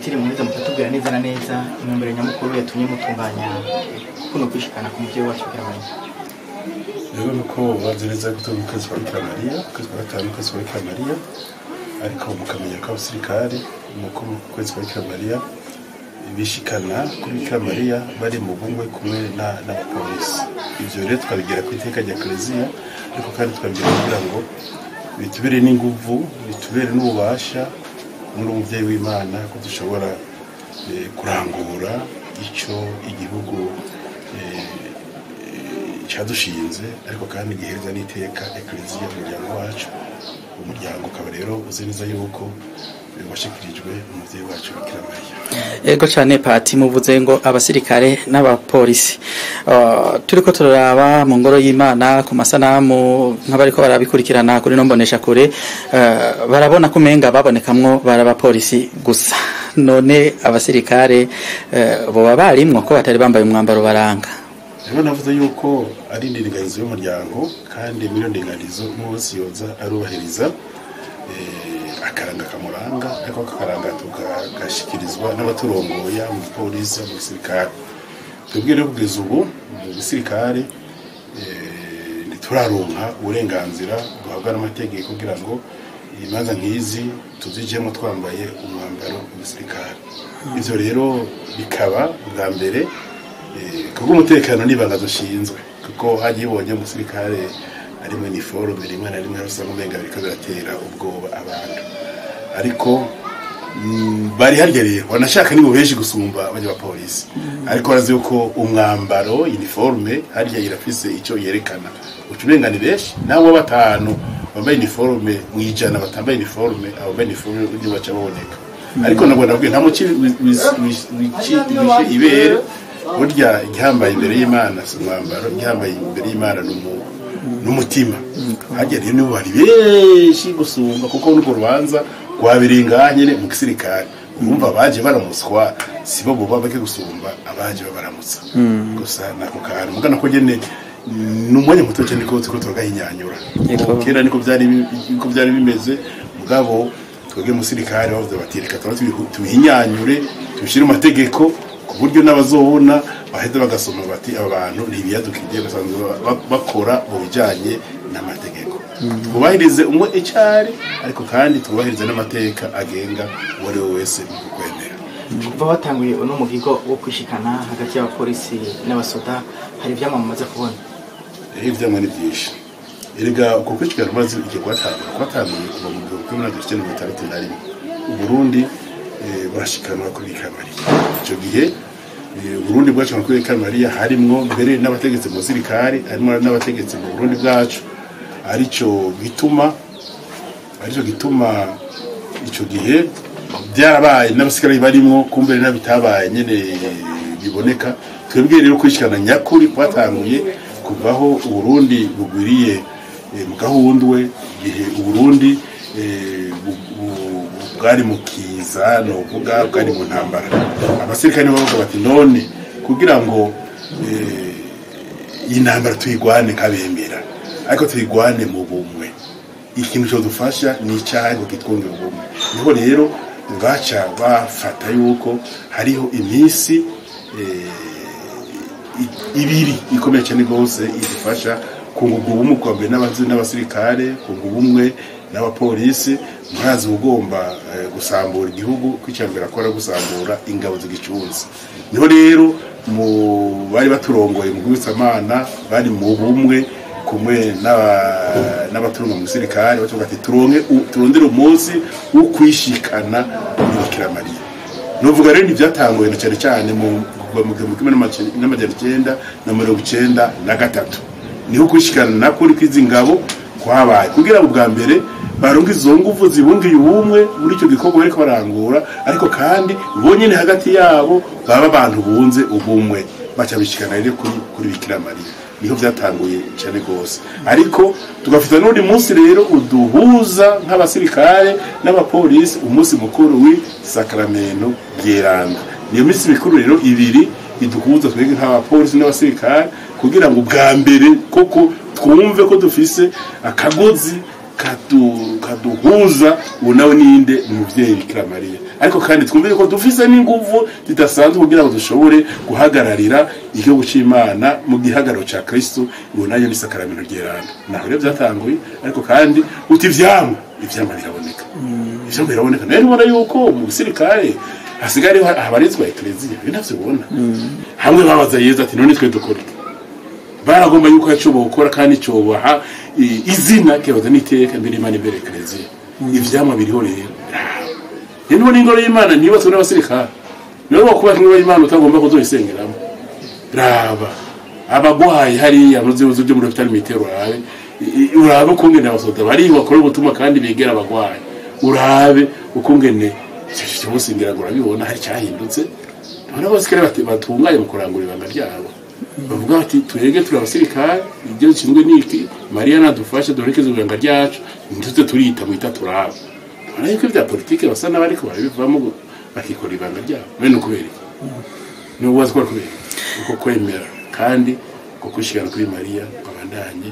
Patiri, muheza mukatubwira neza na neza intumbero nyamukuru yatumye mutunganya kuno kwishikana ku muvyeyi wacu Bikira Mariya. Rero nuko bazi neza ko turi mu kwezi kwa Bikira Mariya, ukwezi kwa gatanu, ukwezi kwa Bikira Mariya, ariko mukamenya ko abasirikare mukuru mu kwezi kwa Bikira Mariya bishikana kuri Bikira Mariya bari mu bumwe kumwe n'abapolisi. Ivyo rero tukabigira ku iteka rya Kiliziya, ariko kandi tukabigira kugira ngo bitubere n'inguvu, bitubere n'ububasha muri umuvyeyi w'Imana, ko dushobora kurangura ico igihugu cyadushinze, ariko kandi gihereza n'iteka Ekleziya, umuryango wacu. Umuryango ukaba rero uzi neza yuko washikirijwe umuvyeyi wacu Bikira Mariya. Ego cane Pati, muvuze ngo abasirikare n'abapolisi. Turiko turaraba mu ngoro y'Imana ku masanamu nk'abariko barabikurikirana kuri no mbonesha kure, barabona ko umenga babonekamwo barabapolisi gusa. None abasirikare boba barimwo ko batari bambaye umwambaro baranga? Rero navuze yuko ari indinganizo y'umuryango, kandi muri iyo ndinganizo umwe wese yoza arubahiriza akaranga kamuranga, ariko akaranga tukagashikirizwa n'abaturongoye mu polisi, mu gisirikare. Twebwe rero kugeza ubu mu gisirikare ntituraronka uburenganzira duhabwa n'amategeko kugira ngo imanza nk'izi tuzijemo twambaye umwambaro w'igisirikare. Ivyo rero bikaba bwa mbere kubw'umutekano n'ibanga dushinzwe, kuko hagiye ubonye umusirikare ari mu uniforme rimwe na rimwe usanga umenga biriko biratera ubwoba abantu, ariko bari harya rero wanashaka nibo benshi gusumba abandi bapolisi, ariko barazi yuko umwambaro uniforme harya irafise ico yerekana. Uca umenga ni benshi, nabo batanu bambaye uniforme mwijana batambaye uniforme, abo bambaye uniforme ujye baca baboneka. Ariko nabwo nabwiye nta muci wishe ibere, burya igihambaye imbere y'Imana si umwambaro, igihambaye imbere y'Imana n'umutima. Harya rero nibo bari benshi gusumba, kuko n'urwo rubanza rwabiringa nyene mu gisirikare. Urumva baje baramuswa sibo boba bake gusumba abaje babaramutsa. Gusa nako kantu mugana ko nyene n'umwanya muto cyane ko turiko turagahinyanyura. Kera niko byari bimeze, mugabo twebwe musirikare bavuze bati reka tubihinyanyure, tubishire mu mategeko ku buryo n'abazobona baheza bagasoma bati aba bantu ntibiyadukije, basanzwe bakora mu bijanye n'amategeko. Twubahirize umwe icari, ariko kandi twubahirize n'amateka agenga uwo ari we wese mu kukwemera. Kuva batanguye uno mugigo wo kwishikana hagati y'abapolisi n'abasoda, hari ivyamwa mumaze kubona? Ivyamwa ni vyinshi. Erega uko kwishikana kumaze igihe kwatanguye kuva mu 1961. Uburundi burashikanwa kuri Bikira Mariya. Ico gihe Burundi bwacu kuri Bikira Mariya harimwo mbere n'abategetsi mu sirikare, harimwo n'abategetsi mu Burundi bwacu, arico gituma ico gihe byarabaye n'abasikari barimwo, kumbere n'abitabaye nyene biboneka. Twebwe rero kwishikana nyakuri kwatanguye kuvaho Uburundi bugwiriye mu gahundwe, igihe Uburundi bwari mu kiza, no kuvuga bwari mu ntambara. Abasirikare bavuga bati none kugira ngo iyi ntambara tuyigwane nk'abemera, ariko tuyigwane mu bumwe, ikintu cyo dufasha ni icyaha ngo kitwongere ubumwe. Niho rero baca bafata yuko hariho iminsi ibiri ikomeye cyane rwose idufasha kunga ubumwe bwa mbere n'abasirikare, kunga ubumwe n'abapolisi. Murazi ugomba gusambura igihugu, kwicambira akora gusambura ingabo z'igicunzi. Niho rero mu bari baturongoye mu Rwitsamana bari mu bumwe kumwe n'abaturunga mu gisirikare, bavuga ati turondere umunsi wo kwishikana kuri Bikira Mariya. Novuga rero ntibyatanguye na cyane cyane mu 1993 niho kwishikana kuri kwizi ngabo kwabaye, kugira ubwa mbere baronka izo nguvu zibungiye ubumwe muri icyo gikorwa bariko barangura, ariko kandi bonyene hagati yabo baba abantu bunze ubumwe, baca bishikana rero kuri Bikira Mariya. Niho byatanguye cyane gose. Ariko tugafita n'undi munsi rero uduhuza nk'abasirikare n'abapolisi, umunsi mukuru w'isakramento ryeranda. Niyo minsi mikuru rero ibiri iduhuza twebwe nk'abapolisi n'abasirikare, kugira ngo bwa mbere koko twumve ko dufise akagozi kaduhuza, uwo nawe ninde? Umuvyeyi Bikira Mariya. Ariko kandi twumve ko dufise n'inguvu zidasanzwe kugira ngo dushobore guhagararira igihugu c'Imana mu gihagararo ca Kristo. Ngo nayo ni sakaramento ryeranda. Naho rero byatanguye, ariko kandi uti ivyamwa biraboneka. Ivyamwa biraboneka. Rero ubona yuko mu gisirikare hasigare habarizwa ekleziya, ibi ntavyo ubona. Hamwe babaza Yezu ati none twe dukora iki? Baragomba yuko yacobo gukora kandi cobaha izina kibaza n'iteka mbere Imana imbere ekleziya. Ivyamwa biriho rero. Rero n'ingoro y'Imana ntiyubatswe n'abasirikare. Niwe wakubaka ingoro y'Imana utagomba kuzoyisengeramo. Raba abagwayi hariya mu bibazo byo muri hôpital militaire, urabe urabe ukungene abasoda bari bakora ubutumwa kandi begera abagwayi, urabe ukungene icyo cyose ngira ngo urabibona hari cyahindutse. None abasirikare batunganye mu kurangura ibanga ryabo, bavuga bati twege turi abasirikare, ibyo dushinzwe niki, Mariya nadufashe duherekeze ibanga ryacu, ntituze turita mwita turaba. Urabona yuko ibya politike basa n'abariko barabivamo bakikora ibanga ryabo. None ni ukubera iki? Ni ububazo ko kubera iki? Uko kwemera kandi uko kwishikana kuri Mariya babandanye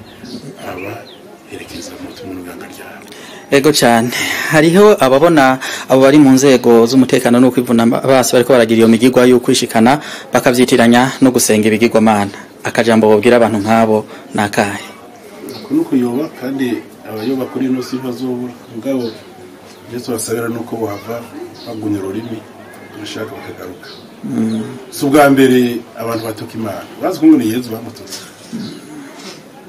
abaherekeza mu butumwa n'ibanga ryabo. Ego cyane. Hariho ababona abo bari mu nzego z'umutekano no kwivuna basi bariko baragira iyo migigwa yo kwishikana bakavyitiranya no gusenga ibigirwamana. Akajambo bobwira abantu nk'abo nakahe? Uko ni ukuyoba, kandi abayoba kuri ino si bazobura. Mugabo ibyo tubasabira ni uko bohava bagumya ururimi bashaka bakagaruka. Si ubwa mbere abantu batuka Imana, bazi ko ngo ni Yezu bamututse.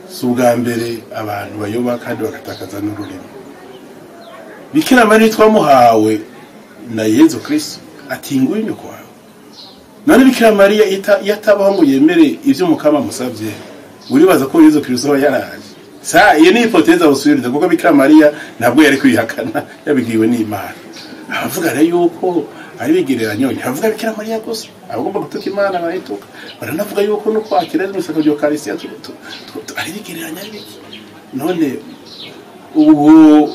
Si ubwa mbere abantu bayoba kandi bagatakaza n'ururimi. Bikira Mariya twamuhawe na Yezu Kristo ati nguyu nyoko wawe. None Bikira Mariya yatabaho ngo yemere ivyo Mukama amusavye, uribaza ko Yezu Kristo aba yaraje? Sa iyo ni hypothèse abusubiriza, kuko Bikira Mariya ntabwo yari kwihakana, yabibwiwe n'Imana. Abavuga rero yuko ari bigereranyo, ntibavuga Bikira Mariya gusa, abagomba gutuka Imana barayituka, baranavuga yuko no kwakira imisaka by'Eucharistia ari bigereranya ari biki. None ubwo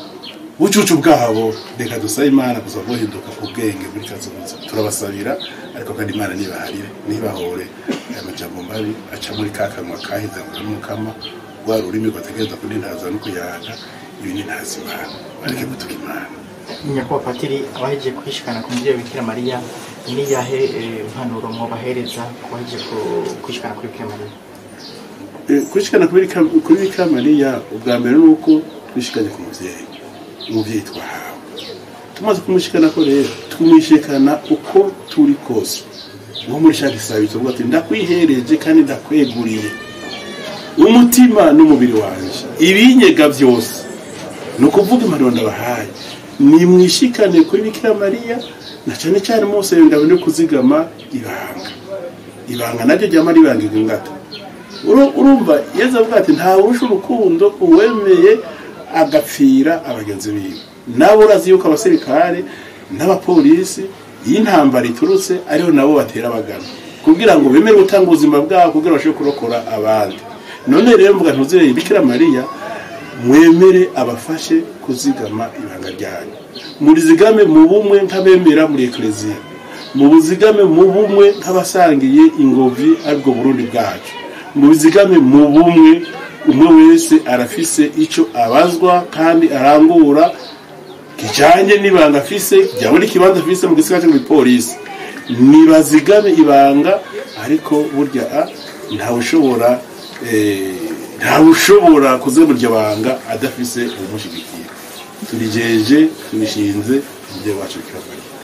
bucucu bwabo, reka dusabe Imana gusa guhinduka ku bwenge muri kazoza. Turabasabira, ariko kandi Imana nibaharire, nibahore aya majambo mabi aca muri ka kanwa kaheze ngo n'Umukama, rwa rurimi rwategereza kunintaza no kuyaga, ibi ni ntazi Imana, bareke gutuka Imana. Nyakubahwa Patiri, abahejeje kwishikana ku muvyeyi Bikira Mariya, ni yahe impanuro mwobahereza ku bahejeje kwishikana kuri Bikira Mariya? Kwishikana kuri Bikira Mariya, ubwa mbere ni uko twishikanye ku muvyeyi, umuvyeyi twahawe. Tumaze kumushikana ko rero tumwishikana uko turi kose. Nko muri shaka isabi tuvuga ati ndakwihereje kandi ndakweguriye umutima n'umubiri wanje, ibinyega byose. Ni ukuvuga impanuro ndabahaye, nimwishikane kuri Bikira Mariya, na cyane cyane musenga no kuzigama ibanga. Ibanga naryo ryama ribanga ingata. Urumva Yezu avuga ati nta wurusha urukundo uwemeye agapfira abagenzi biwe. Nabo urazi yuko abasirikare n'abapolisi iyo intambara iturutse ariho nabo batera abagana kugira ngo bemere gutanga ubuzima bwabo kugira bashobore kurokora abandi. None rero mvuga ntuzireye Bikira Mariya, mwemere abafashe kuzigama ibanga ryanyu, murizigame mu bumwe nk'abemera muri ekleziya, mubuzigame mu bumwe nk'abasangiye ingobyi aribwo Burundi bwacu, mubizigame mu bumwe. Umwe wese arafise ico abazwa kandi arangura kijanye n'ibanga afise, kijanye n'ikibanza afise mu gisirikare cyo muri polisi. Nibazigame ibanga, ariko burya ntawushobora kuzigama iryo banga adafise uwumushigikiye. Turijeje, turishinze umuvyeyi wacu Bikira Mariya.